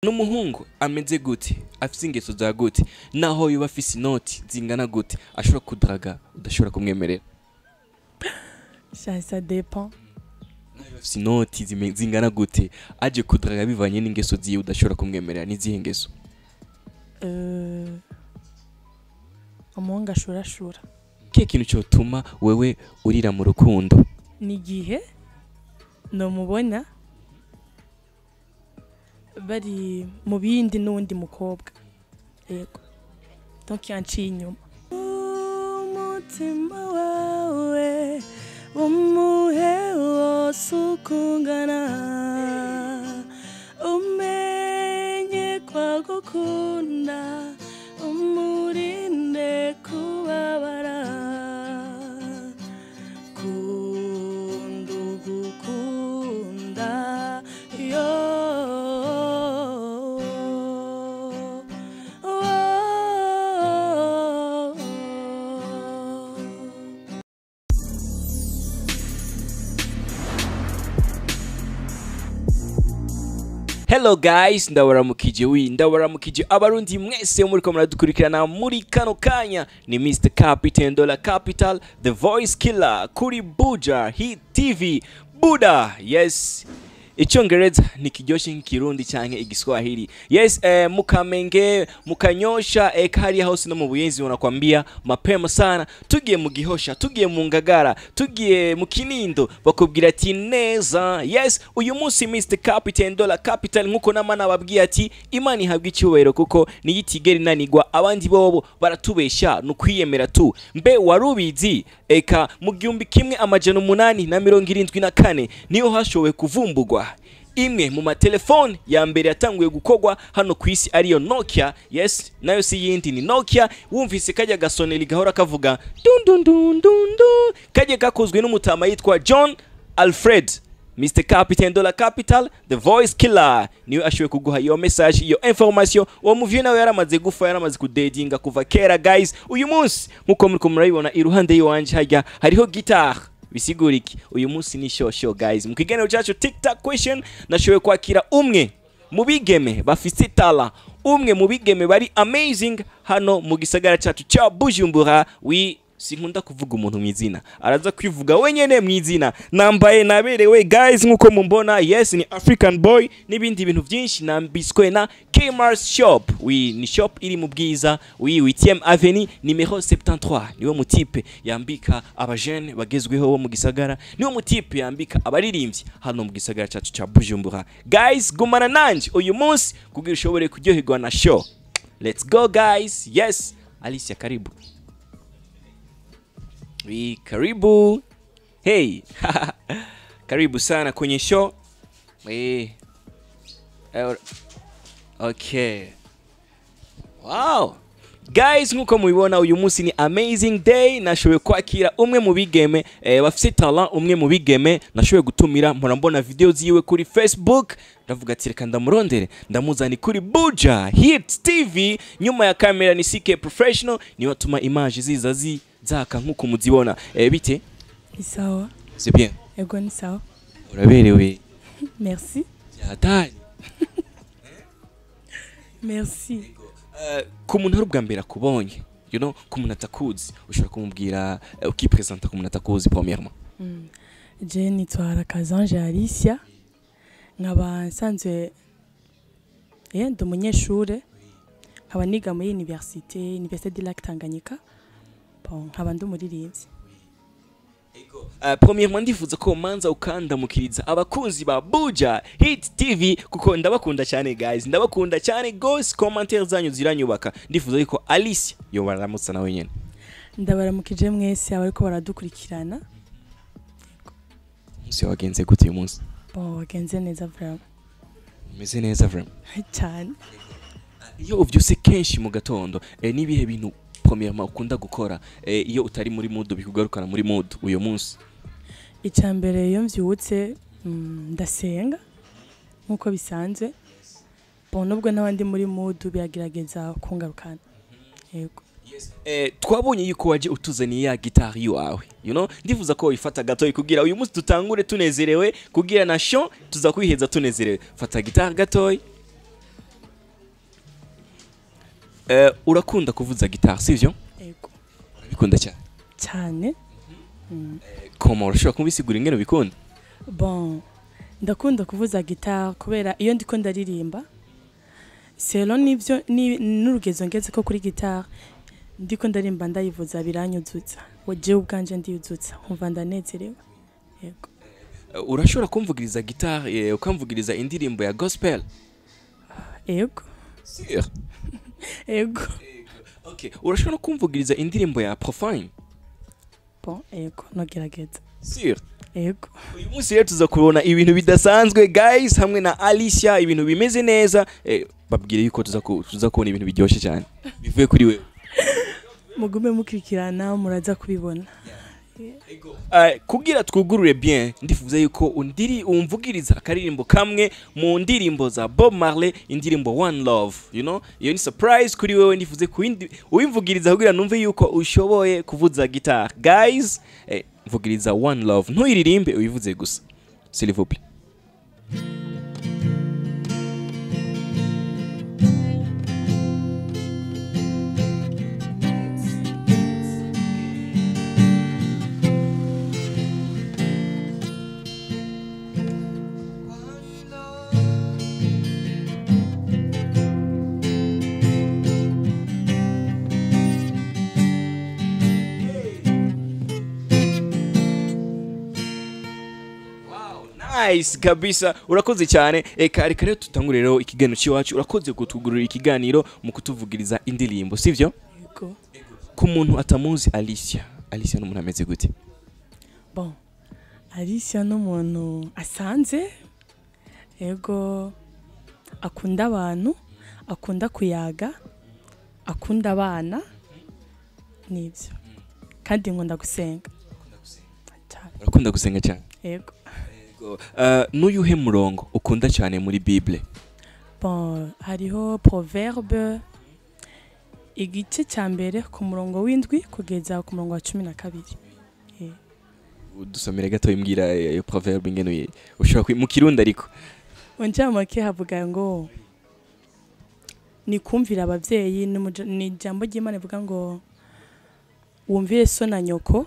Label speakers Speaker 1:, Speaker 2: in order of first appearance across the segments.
Speaker 1: N'umuhungu ameze gute, afise ingeso za gute, naho yoba afise inoti zingana gute, ashobora kudraga udashobora kumwemerera?
Speaker 2: Ça dépend.
Speaker 1: Naho yoba afise inoti zingana gute, aje kudraga bivanye n'ingeso ziwe udashobora kumwemerera, n'izihe ngeso?
Speaker 2: Umuhungu ashurashura.
Speaker 1: Kihe kintu cotuma wewe urira mu rukundo?
Speaker 2: Ni igihe nomubona bari mu bindi n'uwundi mukobwa, yego, donc yanciye inyuma. Umutima wawe umuhe wose ukungana, umenye kwagukunda, umurinde kubabara. Kunda ugukunda yo.
Speaker 1: Hello guys, ndabaramukije, wi ndabaramukije abarundi mwese muriko muradukurikirana muri kano kanya. Ni Mr Capital Dollar Capital, the voice killer, kuri Buja Hit TV Buda. Yes, Icyongereza ntikiryoshe nk'ikirundi canke igiswahili. Yes, mukamenge, mukanyosha, hariya hose no mu Buyenzi wanakwambia mapema sana. Tugiye mu Gihosha, tugiye mu Ngagara, tugiye mu Kinindo, bakubwira ati neza. Yes, uyu munsi Mr Capital Dollar Capital, nkuko nama nababwiye ati Imana ihabwa icyubahiro kuko niyo itigera inanigwa, abandi bobo baratubesha nukwiyemera tu. Mbe warubizi eka mu 1874 niho hashoboye kuvumbugwa imwe mu matelefone ya mbere yatanguye gukorwa hano ku isi, ariyo Nokia. Yes, nayo si yindi, ni Nokia. Wumvise kajya gasoneri gahora kavuga dun dun dun dun dun, kajya gakozwe n'umutama yitwa John Alfred. Mr Capital Dollar Capital, the voice killer, niwe ashoboye kuguha iyo message, iyo information. Uwo muvyo nawe yaramaze gufa, yaramaze kudedinga kuva kera. Guys, uyu munsi nkuko muriko murabibona iruhande yiwanje hajya hariho guitar, bisigura iki? Uyu munsi ni show show, guys. Mu kiganiro cyacu TikTok question nashoboye kwakira umwe mu bigeme bafise talent, umwe mu bigeme bari amazing hano mu gisagara cyacu cya Bujumbura. Wi sinkunda kuvuga umuntu mw'izina, araza kwivuga wenyene mw'izina. Nambaye naberewe guys, nkuko mumbona. Yes, ni African boy n'ibindi bintu byinshi. Nambiswe na Kmart Shop. Wi ni shop iri mu Bwiza, wi 8e Avenue numéro 73. Niwe mutipe yambika abajene bagezweho bo mu gisagara, niwe mutipe yambika abaririmbyi hano mu gisagara cyacu cya Bujumbura. Guys, gumana nanje uyu munsi kugira ushobore kuryoherwa na show. Let's go guys. Yes, Alicia, karibu. Oui, karibu. Hey. Karibu sana kwenye show. Okay. Wow. Guys, nkuko mubibona uyu munsi ni amazing day. Nashoboye kwakira umwe mu bigeme bafise talent, umwe mu bigeme nashoboye gutumira, mpora mbona video ziwe kuri Facebook, ndavuga ati reka ndamurondere ndamuzani kuri Buja Hit TV. Nyuma ya kamera ni CK Professional, niwe atuma image ziza zaka nkuko muzibona. Bite?
Speaker 2: Ni sawa.
Speaker 1: C'est bien.
Speaker 2: Ego, ni sawa.
Speaker 1: Uraberewe.
Speaker 2: Merci.
Speaker 1: Hatari.
Speaker 2: Merci.
Speaker 1: Ku muntu ari ubwa mbere akubonye, ku muntu atakuzi, ushobora kumubwira, ukipresenta ku muntu atakuzi premièrement?
Speaker 2: Je nitwa Rakazanje Alicia, nkaba nsanzwe ndi umunyeshure, nkaba niga muri université du Lac Tanganyika. Bon, nkaba ndi umuririmbyi.
Speaker 1: Premièrement ndifuza ko manza ukandamukiriza abakunzi ba Buja Hit TV kuko ndabakunda cyane guys, ndabakunda cyane gose, commentaire zanyu ziranyubaka. Ndifuza yuko Alicia yo baramutsa nawe nyene.
Speaker 2: Ndabaramukije mwese abariko baradukurikirana.
Speaker 1: Umunsi wagenze gute uyu munsi?
Speaker 2: Bon, wagenze neza vraiment.
Speaker 1: Umeze neza vraiment.
Speaker 2: Cyane.
Speaker 1: Iyo uvyuse kenshi mu gatondo, nibihe bintu premièrement ukunda gukora iyo utari muri mood bikugarukana muri mood uyo munsi?
Speaker 2: Icya mbere, iyo mvyutse, ndasenga nkuko bisanzwe. Bon, nubwo n'abandi muri mood biragerageza kungarukana, yego.
Speaker 1: Twabonye yuko waje utuzaniye ya gitari yawe, ndifuza ko wifata gatoyi kugira uyu munsi dutangure tunezerewe, kugira na show tuza kwiheza tunezerewe. Fata gitari gatoyi. Urakunda kuvuza guitare, sivyo?
Speaker 2: Ego.
Speaker 1: Urabikunda cyane?
Speaker 2: Cyane.
Speaker 1: Comment urashobora kubisigura ingene ubikunda?
Speaker 2: Bon, ndakunda kuvuza guitare kubera iyo ndiko ndaririmba, selon nivyo n'urugezo ngeze ko kuri guitare, ndiko ndarimba ndayivuza biranyuzutsa, jewe ubwanje ndiyuzutsa, nkumva ndanezerewe. Yego.
Speaker 1: Urashobora kumvugiriza guitare, ukamvugiriza indirimbo ya gospel?
Speaker 2: Yego.
Speaker 1: Sûr?
Speaker 2: Yego.
Speaker 1: Okay, urashobora no kumvugiriza indirimbo ya profane?
Speaker 2: Bon, yego, nogerageza.
Speaker 1: Sûr?
Speaker 2: Yego.
Speaker 1: Uyu munsi rero tuza kubona ibintu bidasanzwe guys, hamwe na Alicia, ibintu bimeze neza. Babwire yuko tuza kubona ibintu biryoshye cyane bivuye kuri wewe.
Speaker 2: Mugume mukurikirana, muraza kubibona.
Speaker 1: Kugira twugurure bien, ndifuza yuko undiri umvugiriza akaririmbo kamwe mu ndirimbo za Bob Marley, indirimbo One Love, you know. Iyo ni surprise kuri wewe, ndifuze kuindi uimvugiriza kugira numve yuko ushoboye kuvuza guitar. Guys, mvugiriza One Love, ntuyiririmbe, uyivuze gusa, s'il vous plaît. Nice kabisa, urakoze cyane. Eka reka rero tutangure rero ikiganiro cyacu. Urakoze kutugurura ikiganiro mu kutuvugiriza indirimbo, sivyo?
Speaker 2: Yego.
Speaker 1: Ku muntu atamuzi Alicia, Alicia n'umuntu ameze gute?
Speaker 2: Bon, Alicia n'umuntu asanze, yego, akunda abantu, akunda kuyaga, akunda abana, nibyo. Kandi nkunda gusenga.
Speaker 1: Urakunda gusenga cyane?
Speaker 2: Yego.
Speaker 1: N'uyuhe murongo ukunda cyane muri Bible?
Speaker 2: Bon, hariho Proverbe igice cya mbere ku murongo w'indwi kugeza ku murongo wa 12.
Speaker 1: Udusomere gato, imbwira iyo proverbe ingene ushobora mu Kirundi ariko.
Speaker 2: Mu havuga ngo ni kumvira abavyeyi, ni ijambo ry'Imana rivuga ngo wumvire so na nyoko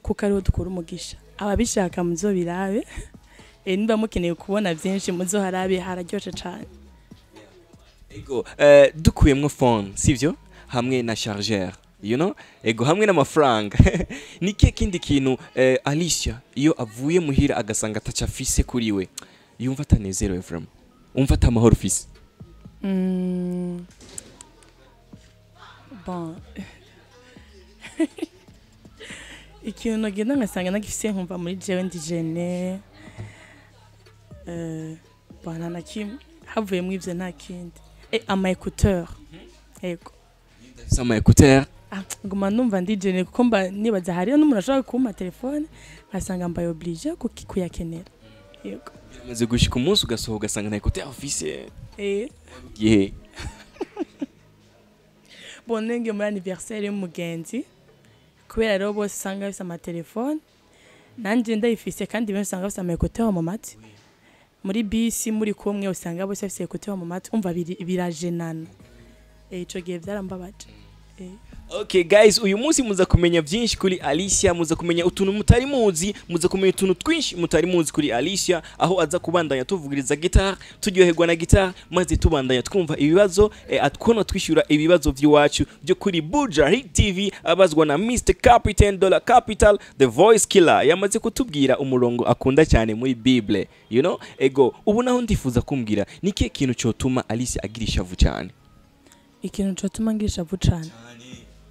Speaker 2: kuko ariho dukura umugisha. Ababishaka muzobirabe. Niba mukeneye kubona byinshi muzoharabe, hararyoshe cyane.
Speaker 1: Ego, dukuyemwo phone, sivyo? Hamwe na chargeur, you know? Ego, hamwe n'amafaranga. Ni kihe kindi kintu Alicia iyo avuye muhira agasanga ataca afise kuri we yumva atanezerewe vraiment, umva atamahoro ufise?
Speaker 2: Bon, ikintu nagenda ngasanga nagifise nkumva muri jewe ndi gêné. Bon, nta na kimwe havuyemo ivyo, nta kindi. Ama écouteur. Yego.
Speaker 1: Sama écouteur.
Speaker 2: Ah, nguma numva ndi gêné kuko mba nibaza hariyo n'umuntu ashobora kumpa telefone nkasanga mbaye obligé kuyakenera. Yego.
Speaker 1: Biramaze gushika umunsi ugasohoka ugasanga nta écouteur ufise? Gihe.
Speaker 2: Bon, nenge muri anniversaire y'umugenzi, kubera rero bose usanga bafise amatelefone, nanje ndayifise, kandi benshi usanga bafise ama écouteur mu matwi. Muri bisi muri kumwe usanga bose bafise écouteur mu matwi, umva birajenana. Ico gihe byarambabaje.
Speaker 1: Okay guys, uyu munsi muza kumenya byinshi kuri Alicia, muza kumenya utuntu mutari muzi, muza kumenya utuntu twinshi mutari muzi kuri Alicia, aho aza kubandanya tuvugiriza guitar, turyoherwa na guitar, maze tubandanya twumva ibibazo, atwona twishyura ibibazo by'iwacu byo kuri Buja Hit TV, abazwa na Mr Captain Dollar Capital, the voice killer. Yamaze kutubwira umurongo akunda cyane muri Bible, you know? Ego, ubu naho ndifuza kumbwira ni kihe kintu cyotuma Alicia agira ishavu cyane?
Speaker 2: Ikintu cyotuma ngira ishavu cyane,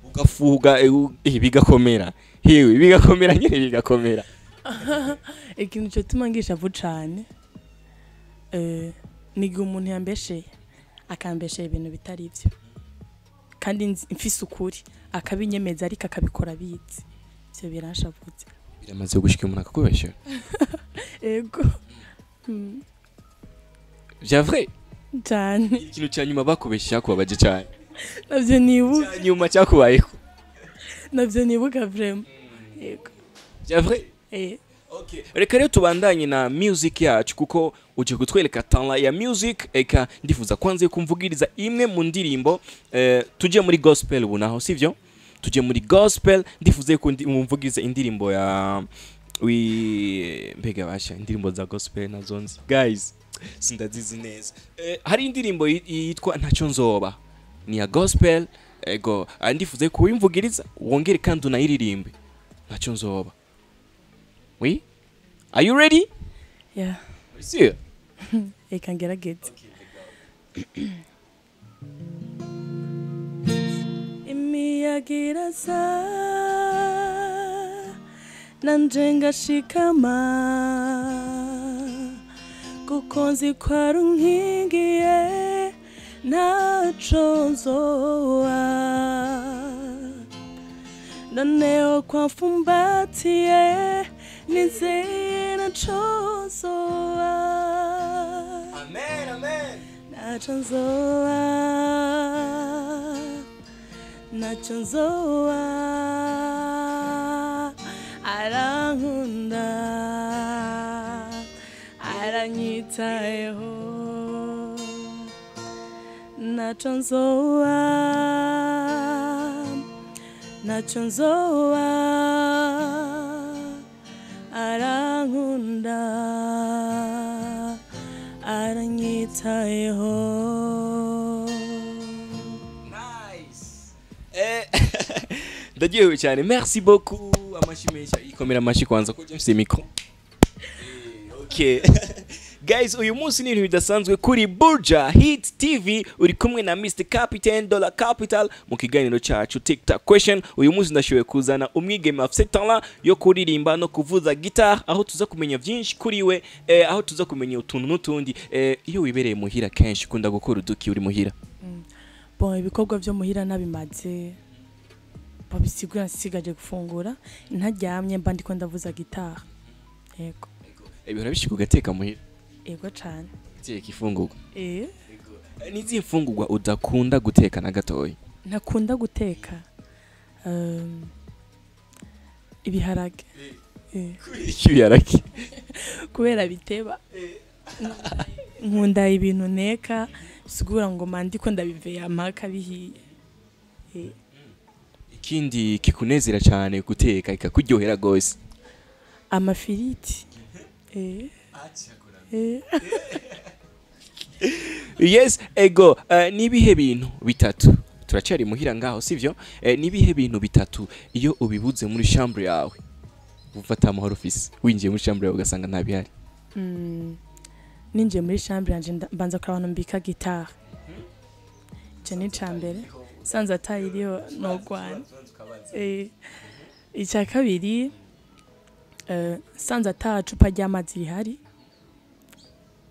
Speaker 1: ugafuga, bigakomera, hewe bigakomera nyine bigakomera.
Speaker 2: Ikintu cyotuma ngira ishavu cyane, ni igihe umuntu yambesheye, akambesheye ibintu bitari byo, kandi mfise ukuri akabinyemeza ariko akabikora abizi, ivyo biranshavutse.
Speaker 1: Biramaze gushika umuntu akakubeshera?
Speaker 2: Ego.
Speaker 1: Vya vrai?
Speaker 2: Cyane.
Speaker 1: Ikintu cya nyuma bakubeshye cyakubabaje cyane?
Speaker 2: Navyo nibuka.
Speaker 1: Cya nyuma cyakubayeho?
Speaker 2: Navyo nibuka vraiment. Yego.
Speaker 1: Vya vrai? Okay. Reka rero tubandanye na music yacu, kuko uje kutwereka talent ya music. Eka ndifuza kwanza yuko umvugiriza imwe mu ndirimbo. Tuje muri gospel ubu naho, sivyo? Tuje muri gospel. Ndifuza yuko umvugiriza indirimbo ya wi mbega basha indirimbo za gospel nazo nzi, guys, sindazizi neza. Hari indirimbo yitwa Ntacyo Nzoba, ni ya gospel. Ego, ndifuza yuko uyimvugiriza, wongere kandi unayiririmbe, Ntacyo Nzoba. Oui, are you ready?
Speaker 2: Yeah.
Speaker 1: Sure.
Speaker 2: Reka ngerageze. Imiyaga iraza nanje ngashikama, kuko nzi ko ari unkingiye, ntaco nzoba. Noneho kwamfumbatiye, nizeye ntaco nzoba.
Speaker 1: Amen, amen.
Speaker 2: Ntacyo nzoba, ntacyo nzoba, arankunda, aranyitayeho. Ntacyo nzoba, ntacyo nzoba, arankunda, aranyitayeho.
Speaker 1: Nice. Ndaryohewe cyane, merci beaucoup. Amashi menshi, ikomera amashi kwanza ko James micro. Okay, guys, uyu munsi ni ibintu bidasanzwe kuri Burja Hit TV. Uri kumwe na Mr Captain Dollar Capital mu kiganiro cyacu TikTok Question. Uyu munsi ndashoboye kuzana umwigeme afite talent yo kuririmba no kuvuza guitar, aho tuza kumenya byinshi kuri we, aho tuza kumenya utuntu n'utundi. Iyo wibereye muhira, kenshi ukunda gukora uduki uri muhira?
Speaker 2: Bon, ibikorwa byo muhira nabimaze, babisigura nsigaje gufungura, ntaryamye mba ndiko ndavuza guitare, yego.
Speaker 1: Bihora bishika ugateka muhira?
Speaker 2: Yego cane.
Speaker 1: Guteka ifungurwa?
Speaker 2: Eh.
Speaker 1: N'izihe mfungurwa udakunda guteka na gatoya?
Speaker 2: Ntakunda guteka ibiharage.
Speaker 1: Iki ibiharage?
Speaker 2: Kubera biteba. Nkunda ibintu nteka, bisigura ngo mba ndiko ndabiveya mpaka bihiye.
Speaker 1: Ikindi kikunezera cyane guteka, ikakuryohera gose?
Speaker 2: Amafiriti.
Speaker 1: Yes, ego. Nibihe bintu bitatu, turacyari muhira ngaho, sivyo? Nibihe bintu bitatu iyo ubibuze muri chambre yawe ufata amahoro ufise, winjiye muri chambre yawe ugasanga nta bihari?
Speaker 2: Ninjiye muri chambre yanje, mbanza kuraba ahantu mbika guitare, ico ni ica mbere. Sanze atayiriho nogwana. Icya kabiri, sanze ata cupa ry'amazi rihari,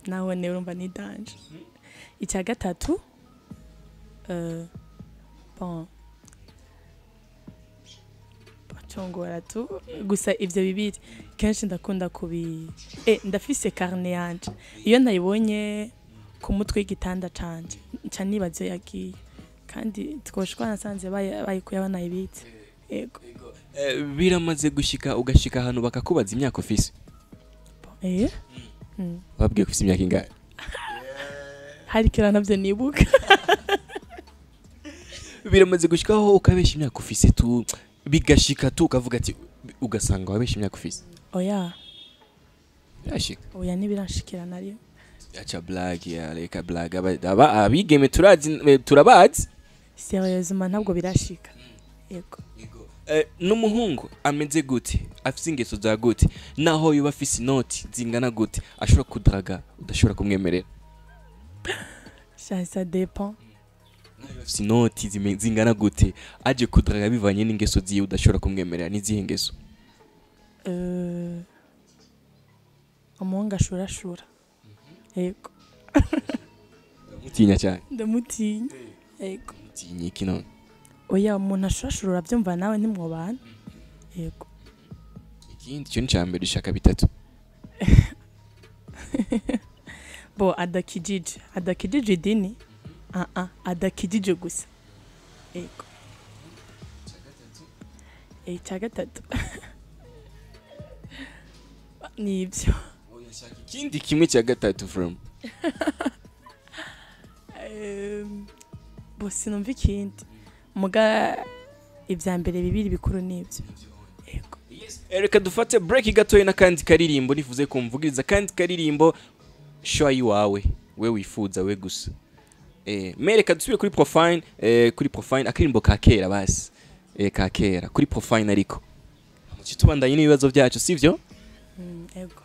Speaker 2: nawe ne urumva ni danger. Icya gatatu, bon, bacongora tu gusa. Ivyo bibiri kenshi ndakunda kubi ndafise carnet yanje, iyo ntayibonye ku mutwe w'igitanda canje nca nibaza iyo yagiye, kandi twoshwa nasanze bayikuye banayibitse, yego.
Speaker 1: Biramaze gushika ugashika ahantu bakakubaza imyaka ufise?
Speaker 2: Eh.
Speaker 1: Babwiye ko ufise imyaka ingahe?
Speaker 2: Hari kera, navyo nibuka.
Speaker 1: Biramaze gushikaho ukabesha imyaka ufise tu, bigashika tu ukavuga ati, ugasanga wabesha imyaka ufise?
Speaker 2: Oya.
Speaker 1: Birashika?
Speaker 2: Oya, ntibiranshikira na rimwe.
Speaker 1: Acha blague ya, reka blague. Abigeme turazi, turabazi.
Speaker 2: Sérieusement, ntabwo birashika, yego.
Speaker 1: N'umuhungu ameze gute, afise ingeso za gute, naho yoba afise inoti zingana gute, ashobora kudraga udashobora kumwemerera?
Speaker 2: Ça dépend.
Speaker 1: Naho yoba afise inoti zingana gute, aje kudraga, bivanye n'ingeso ziwe udashobora kumwemerera, n'izihe ngeso?
Speaker 2: Umuhungu ashurashura, yego.
Speaker 1: Mutinya cyane?
Speaker 2: Ndamutinya, yego.
Speaker 1: Mutinya iki none?
Speaker 2: Oya, umuntu ashurashura urabyumva nawe, ntimwobana, yego.
Speaker 1: Ikindi cyo ni cya mbere, ushaka bitatu.
Speaker 2: Bo adakijije idini, ah ah, adakijije gusa, yego. Icya gatatu, Nibyo.
Speaker 1: Ikindi kimwe cya gatatu from
Speaker 2: Bo sinumva ikindi, muga ibya mbere bibiri bikuru nibyo, yego.
Speaker 1: Reka dufate break gatoya n'akandi karirimbo. Nifuze kumvugiriza kandi karirimbo show yiwawe we wifuza we gusa. Mereka dusubire kuri profile, kuri profile akaririmbo ka kera basi, ka kera kuri profile, ariko muci tubandanye n'ibibazo byacu, sivyo?
Speaker 2: Ego.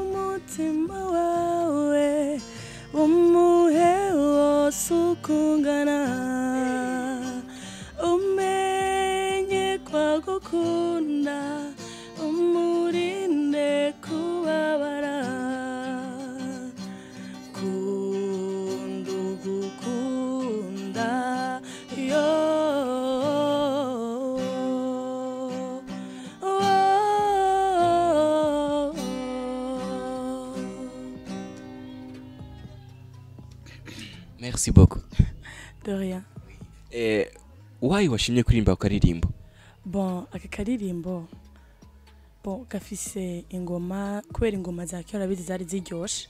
Speaker 2: Umutima wawe umuhe wose ukungana, umenye kwagukunda, umurinde kubabara. Kunda ugukunda yo. Oh.
Speaker 1: Merci beaucoup.
Speaker 2: De rien.
Speaker 1: Why washimye kuririmba ku karirimbo?
Speaker 2: Bon, aka karirimbo, bon, gafise ingoma, kubera ingoma za kera urabizi zari ziryoshe.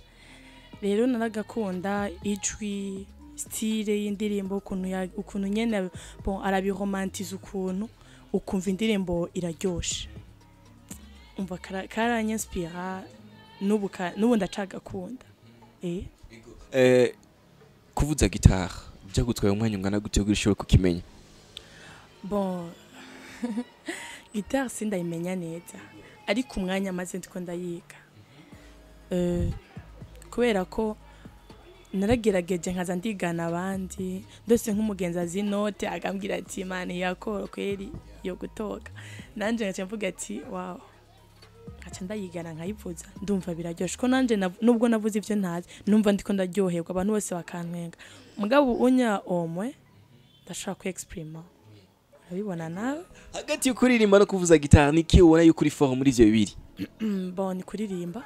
Speaker 2: Rero naragakunda ijwi, style y'indirimbo, ukuntu ukuntu nyene, bon, arabiromantiza, ukuntu ukumva indirimbo iraryoshe. Umva karanyinspira n'ubu n'ubu ndacagakunda.
Speaker 1: Kuvuza guitare byagutwaye umwanya ungana gute kugira ushobore kukimenya?
Speaker 2: Bon, guitare sindayimenya neza, ariko umwanya maze ndiko ndayiga, kubera ko naragerageje nkaza ndigana abandi ndose, nk'umugenzi azi note akambwira ati: "Mani yakoro kweri yo gutoka." Nanje ngaca mvuga ati: "Wow." Nkaca ndayigana nkayivuza, ndumva biraryoshe ko nanje nubwo navuze ivyo ntazi, numva ndiko ndaryoherwa, abantu bose bakantwenga. Mugabo unya omwe ndashobora ku exprima, urabibona nawe.
Speaker 1: Hagati yo kuririmba no kuvuza guitare, niki ubona yuko uri fort muri ivyo bibiri?
Speaker 2: Bon, ni kuririmba.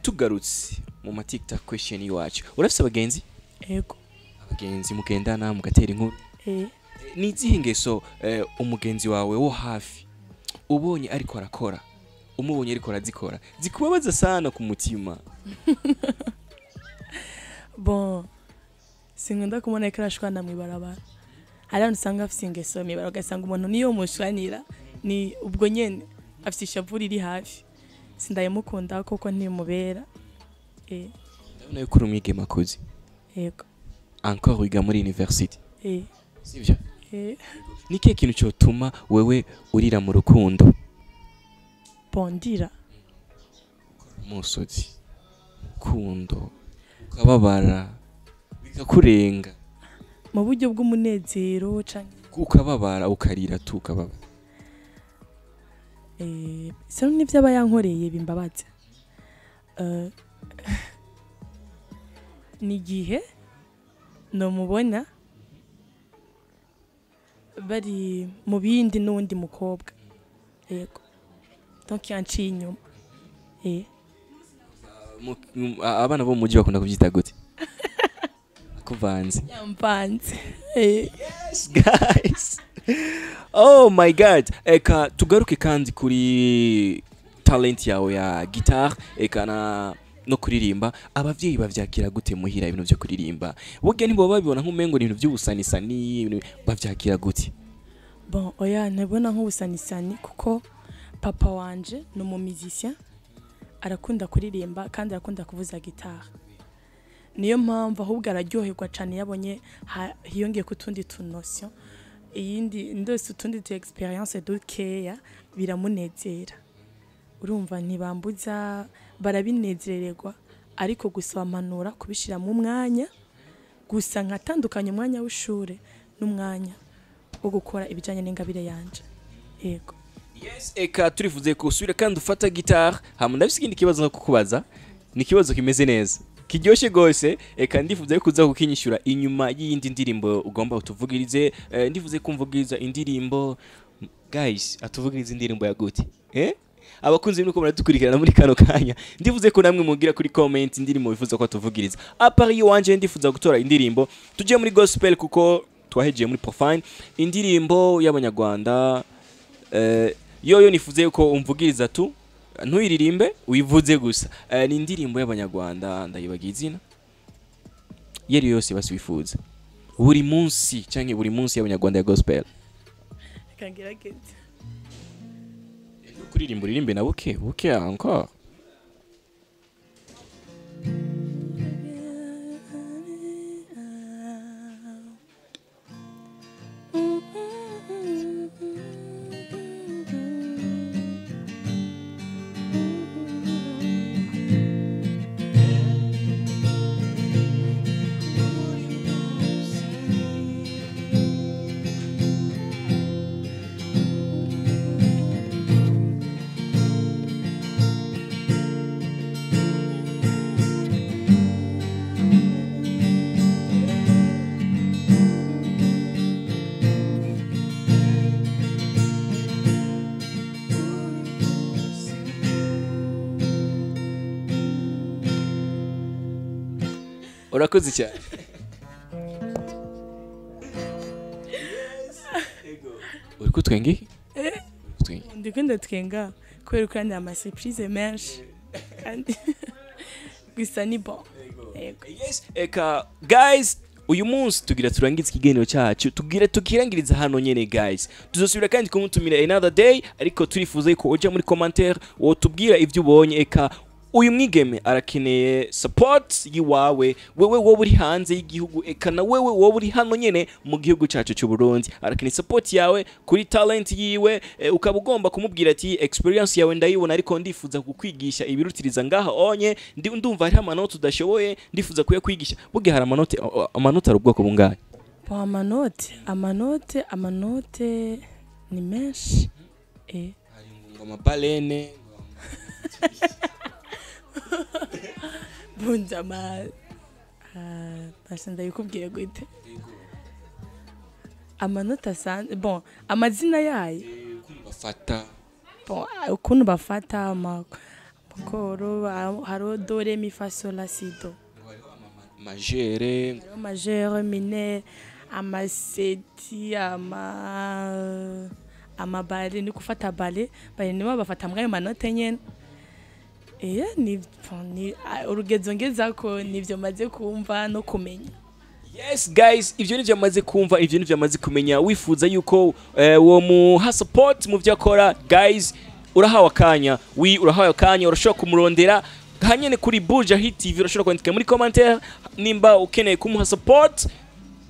Speaker 1: Tugarutse mu ma TikTok question iwacu, urafise abagenzi?
Speaker 2: Ego.
Speaker 1: Abagenzi mugendana mugatera inkuru?
Speaker 2: Eh.
Speaker 1: Ni izihe ngeso umugenzi wawe wo hafi ubonye ariko arakora, umubonye ariko arazikora, zikubabaza sana ku mutima?
Speaker 2: Bon, sinkunda kubona ariko arashwana mw'ibarabara. Hari abantu usanga afise ingeso mw'ibarabara, ugasanga umuntu niyo mushwanira ni ubwo nyene afise ishavu riri hafi. Sindayimukunda kuko ntimubera.
Speaker 1: Ndabona yuko uri umwigeme akuze.
Speaker 2: Yego.
Speaker 1: Encore wiga muri university,
Speaker 2: Eh.
Speaker 1: sivyo?
Speaker 2: Eh.
Speaker 1: Ni kihe kintu cyotuma wewe urira mu rukundo?
Speaker 2: Bon, ndira.
Speaker 1: Umusozi rukundo ukababara bikakurenga.
Speaker 2: Mu buryo bw'umunezero canke?
Speaker 1: Ukababara, ukarira tu, ukababara.
Speaker 2: Isa n'ivyo aba yankoreye bimbabaza. Ni igihe nomubona bari mu bindi n'uwundi mukobwa, yego, donc yanciye inyuma.
Speaker 1: Abana bo mu mujyi bakunda kubyita gute? Kuvanze?
Speaker 2: Yamvanze.
Speaker 1: Yes, guys, oh my God. Eka tugaruke kandi kuri talent yawe ya guitar, eka na no kuririmba. Abavyeyi bavyakira gute muhira ibintu byo kuririmba? Burya nibo babibona nk'umengo ni ibintu by'ubusanisani, bavyakira gute?
Speaker 2: Bon, oya, ntabona nk'ubusanisani, kuko papa wanje ni umu musicien, arakunda kuririmba kandi arakunda kuvuza guitare. Niyo mpamvu ahubwo araryoherwa cyane iyo abonye hiyongeye ku tundi tu notion, iyindi ndose, utundi tu experience dukeya, biramunezera. Urumva ntibambuza, barabinezererwa, ariko gusa bampanura kubishiramo umwanya gusa, nkatandukanya umwanya w'ishure n'umwanya wo gukora ibijyanye n'ingabire yanje, yego.
Speaker 1: Yes, eka turifuze kusubira kandi ufata guitar. Hama ndafise ikindi kibazo nko kukubaza, ni ikibazo kimeze neza, kiryoshye gose. Eka ndifuza yuko uza kukinyishura inyuma y'iyindi ndirimbo ugomba utuvugirize. Ndifuze kumvugiriza indirimbo. Guys, atuvugirize indirimbo ya gute? Abakunzi nuko muradukurikirana muri kano kanya, ndifuze ko namwe mugira kuri comment indirimbo wifuza ko atuvugiriza. À part iwanje, ndifuza gutora indirimbo tujye muri gospel, kuko Twahejeye muri profile indirimbo y'abanyarwanda, yoyo nifuze yuko umvugiriza tu, ntuyiririmbe, uyivuze gusa. Ni indirimbo y'abanyarwanda, ndayibaga izina yari yose basi wifuza buri munsi canke buri munsi y'abanyarwanda ya gospel.
Speaker 2: Reka ngerageze.
Speaker 1: Kuririmba uririmbe na buke buke encore. Urakoze cyane. Uri kutwenge?
Speaker 2: Ndiko ndatwenga kubera ko ari ama surprise menshi kandi gusa ni bon. Yego.
Speaker 1: Yes, eka guys, uyu munsi tugira turangize ikiganiro cyacu, tugira tukirangiriza hano nyene guys. Tuzosubira kandi kumutumira another day, ariko turifuza ko uja muri commentaire wotubwira ivyo ubonye. Eka uyu mwigeme arakeneye support yiwawe, wewe wowe uri hanze y'igihugu, eka na wewe wowe uri hano nyene mu gihugu cyacu cy'u Burundi, arakeneye support yawe kuri talent yiwe. Ukaba ugomba kumubwira ati experience yawe ndayibona, ariko ndifuza kukwigisha ibirutiriza ngaha onye, ndi ndumva hari amanota udashoboye, ndifuza kuyakwigisha. Burya hari amanota, amanota ari ubwoko bungahe?
Speaker 2: Bon, amanote ni menshi.
Speaker 1: Hari ngo amabalene
Speaker 2: bunza ama basa ndabikubwiye gute, amanota asanzwe, bon, amazina yayo
Speaker 1: bafata,
Speaker 2: bon, ukuntu bafata amakoro, hariho do re mi fa sol la si do,
Speaker 1: majere,
Speaker 2: hariho majere, minere, amaseti, amabare, ni gufata bale bale nibo bafata muri ayo manota nyene. Ni urugezo ngezako nivyo maze kumva no kumenya.
Speaker 1: Yes guys, ivyo nivyo maze kumva, ivyo nivyo maze kumenya. Wifuza yuko wo muha support mu vyo akora guys, urahawe akanya, urahawe akanya, urashobora kumurondera hanyene kuri Buja Hit TV, urashobora kwandika muri commentaire nimba ukeneye kumuha support,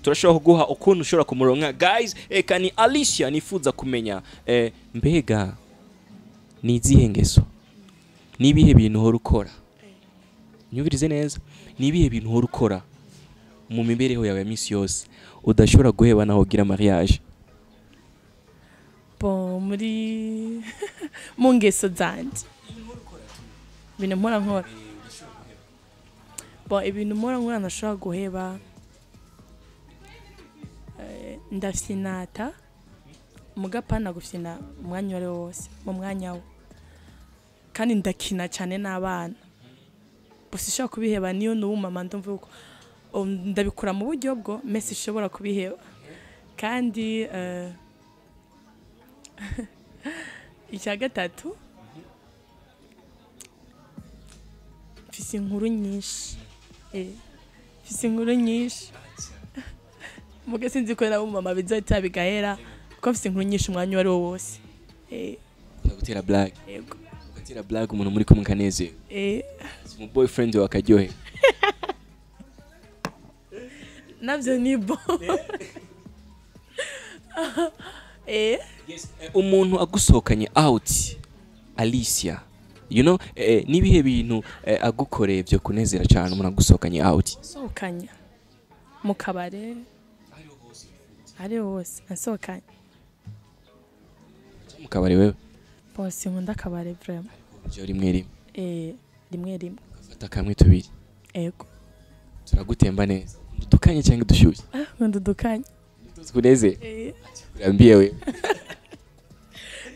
Speaker 1: turashobora kuguha ukuntu ushobora kumuronka guys. Eka ni Alicia nifuza kumenya, mbega ni izihe ngeso, nibihe bintu uhora ukora, nyumvirize neza, nibihe bintu uhora ukora mu mibereho yawe ya misi yose udashobora guheba naho ugira mariage?
Speaker 2: Bon, muri mu ngeso zanje ibintu mpora nkora, bon, ibintu mpora nkora ntashobora guheba, ndafyinata mugapana gufyina umwanya wari wose mu mwanya wo, kandi ndakina cyane n'abana, gusa ishobora kubiheba niyo n'ubu mama ndumva uko ndabikora mu buryo bwo mesi ishobora kubiheba. Kandi icya gatatu, mfise inkuru nyinshi, mfise inkuru nyinshi muga sinzi ko nabo mama bizohita bigahera, kuko mfise inkuru nyinshi umwanya uwo ari wo wose.
Speaker 1: Gutera blague.
Speaker 2: Yego.
Speaker 1: Gutera blague umuntu muri kumwe kanezero. Mu boyfriend wawe akaryohe.
Speaker 2: Navyo ni bon.
Speaker 1: Yes, umuntu agusohokanye out Alicia, you know, nibihe bintu agukoreye byo kunezera cyane umuntu agusohokanye out?
Speaker 2: Sohokanye mu kabare ari hose, ansohokanye
Speaker 1: mu kabare wewe?
Speaker 2: Bose nkunda akabare vraiment.
Speaker 1: Byo rimwe rimwe.
Speaker 2: Rimwe rimwe.
Speaker 1: Ugafata kamwe tubiri.
Speaker 2: Ego.
Speaker 1: Turagutemba neza. Dukanye cyangwa dushyushye?
Speaker 2: Nkunda dukanye.
Speaker 1: Tukuneze? Urambiye wewe.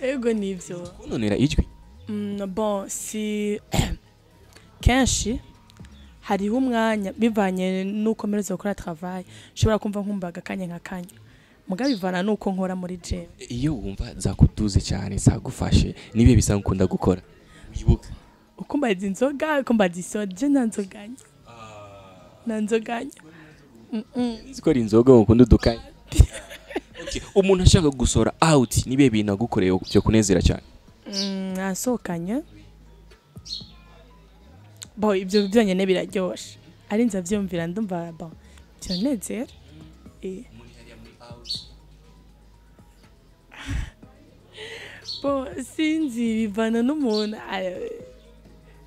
Speaker 2: Ego nivyo.
Speaker 1: Kunonera ijwi?
Speaker 2: Bon, si kenshi Hariho umwanya bivanye nuko mperutse gukora travail, nshobora kumva nkumbaga akanya nkakanya, muga bivana nuko nkora muri gym.
Speaker 1: Iyo wumva zakuduze cyane, zagufashe, nibihe bisanzwe ukunda gukora wibuka?
Speaker 2: Ukumbaza inzoga, ukumbaza isoda, je nta nzoganya, nta nzoganya.
Speaker 1: Nzi ko ari inzoga ukunda udukanya. Okay, umuntu ashaka gusora out, nibihe bintu agukoreye byo kunezera cyane?
Speaker 2: Asohokanye bo, ibyo byonyine biraryoshe, ari nza vyumvira ndumva bon, byanezera. Bo sinzi, bivana n'umuntu,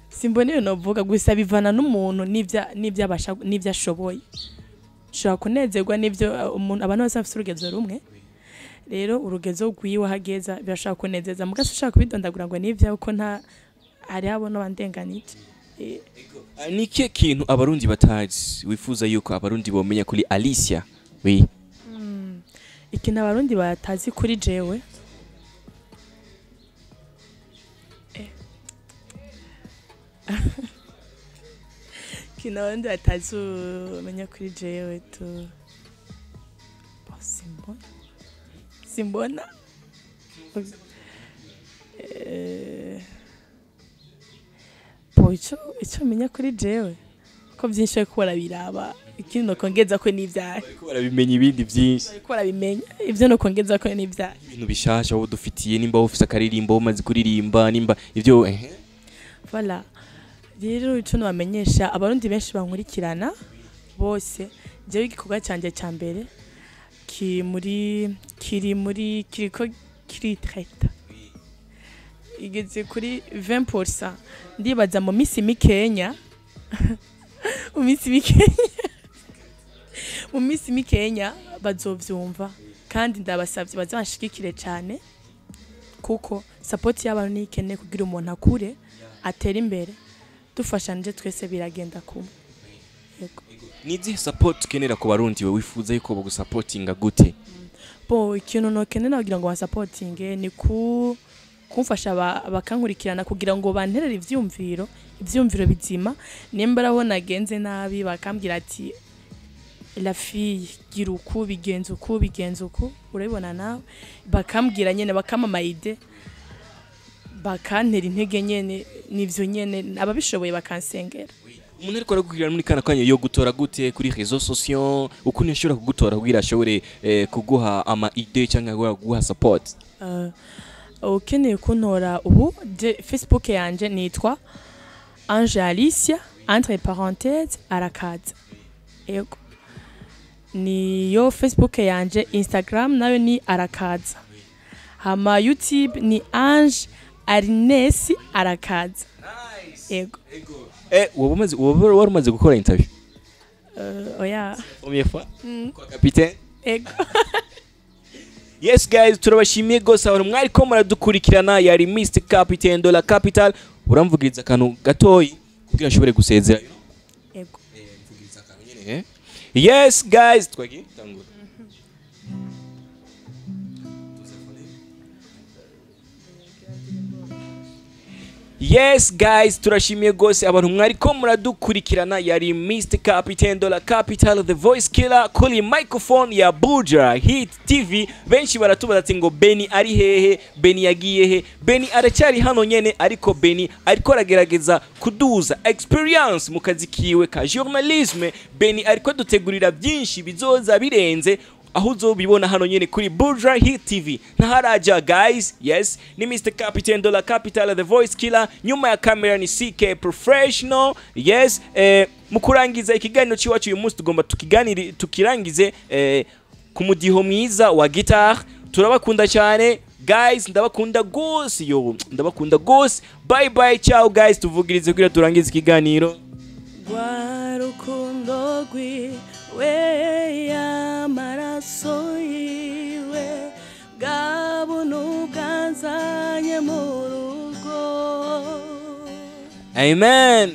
Speaker 2: simbona iyo novuga, gusa bivana n'umuntu n'ibyo abasha n'ibyo ashoboye. Ushobora kunezerwa n'ibyo umuntu, abantu bose bafite urugezo rumwe, rero urugezo rwiwe ahageza birashobora kunezeza, mugasi ushaka kubidondagura ngo n'ibyawe, ko nta hariho abo n'abandenganije.
Speaker 1: Ni ikihe kintu abarundi batazi wifuza yuko abarundi bomenya kuri Alicia? Oui.
Speaker 2: Ikintu abarundi batazi kuri jewe, ikintu abarundi batazi umenya kuri jewe tu, bon, simbona, simbona. Bo ico menya kuri jewe ko byinshi bariko barabiraba, ikindi nokongeza ko n'ivyaha.
Speaker 1: Bariko barabimenya ibindi byinshi.
Speaker 2: Bariko barabimenya, ivyo nokongeza ko n'ivyaha.
Speaker 1: Ibintu bishasha wowe dufitiye, nimba ufise akaririmbo umaze kuririmba, nimba ivyo
Speaker 2: Voilà. Rero ico nobamenyesha abarundi benshi bankurikirana bose, jewe igikorwa canje ca mbere ki muri kiri muri kiriko kiritreta igeze kuri 20%, ndibaza mu misi mikenya, mu misi mikenya, mu misi mikenya bazovyumva, kandi ndabasavye bazanshigikire cane, kuko support y'abantu ni ikeneye kugira umuntu akure atere imbere, dufashanije twese biragenda kumwe. Yego.
Speaker 1: Ni izihe support ukenera ku barundi, we wifuza yuko bagusapotinga gute?
Speaker 2: Bo ikintu nokenera kugira ngo basapotinge ni ku kumfasha bakankurikirana kugira ngo banterere ivyumviro, ivyumviro bizima, nimba araho nagenze nabi bakambwira ati la fille gira uku, bigenza uku, bigenza uku, urabibona nawe, bakambwira nyene, bakampa idée, bakantera intege nyene, nivyo nyene, ababishoboye bakansengera.
Speaker 1: Umuntu ariko aragukurikirana muri kana kanya yo gutora gute kuri réseaux sociaux, ukuntu yashobora kugutora kugira ashobore kuguha ama idée cyangwa kuguha support?
Speaker 2: Ukeneye kuntora ubu, je Facebook yanje nitwa Ange Alicia entre parenthèses arakaza. Yego, niyo Facebook yanje. Instagram nayo ni arakaza, hama YouTube ni Ange Arines arakaza. Yego.
Speaker 1: Wowe wari umaze gukora interview?
Speaker 2: Oya.
Speaker 1: Première fois kwa capitaine.
Speaker 2: Ego.
Speaker 1: Yes guys, turabashimiye gose abantu mwariko muradukurikirana. Yari Mr Capitaine de la Capital. Uramvugiriza akantu gatoyi kugira nshobore gusezera.
Speaker 2: Ego.
Speaker 1: Mvugiriza akantu nyene. Yes guys, twagiye tangura. Yes guys, turashimiye gose abantu mwariko muradukurikirana. Yari Mr Capitaine de la Capital, the voice killer, kuri microphone ya Buja Hit TV. Benshi baratubaza ati ngo Beni ari hehe, Beni yagiye he? Beni aracyari hano nyene, ariko Beni ariko aragerageza kuduza experience mu kazi kiwe ka journalisme. Beni ariko dutegurira byinshi bizoza birenze, aho uzobibona hano nyene kuri Buja Hit TV. Ntaharaja guys. Yes, ni Mr Captain de la Capital, the voice killer. Nyuma ya camera ni CK Professional. Yes, mu kurangiza ikiganiro c'iwacu uyu munsi, tugomba tukiganiri tukirangize ku mudiho mwiza wa guitar. Turabakunda cyane guys, ndabakunda gose, yo ndabakunda gose. Bye bye, ciao guys. Tuvugirize kugira turangize ikiganiro.
Speaker 2: Rwa rukundo rwiwe, amaraso yiwe, bwa buntu bwanzanye mu rugo.
Speaker 1: Amen.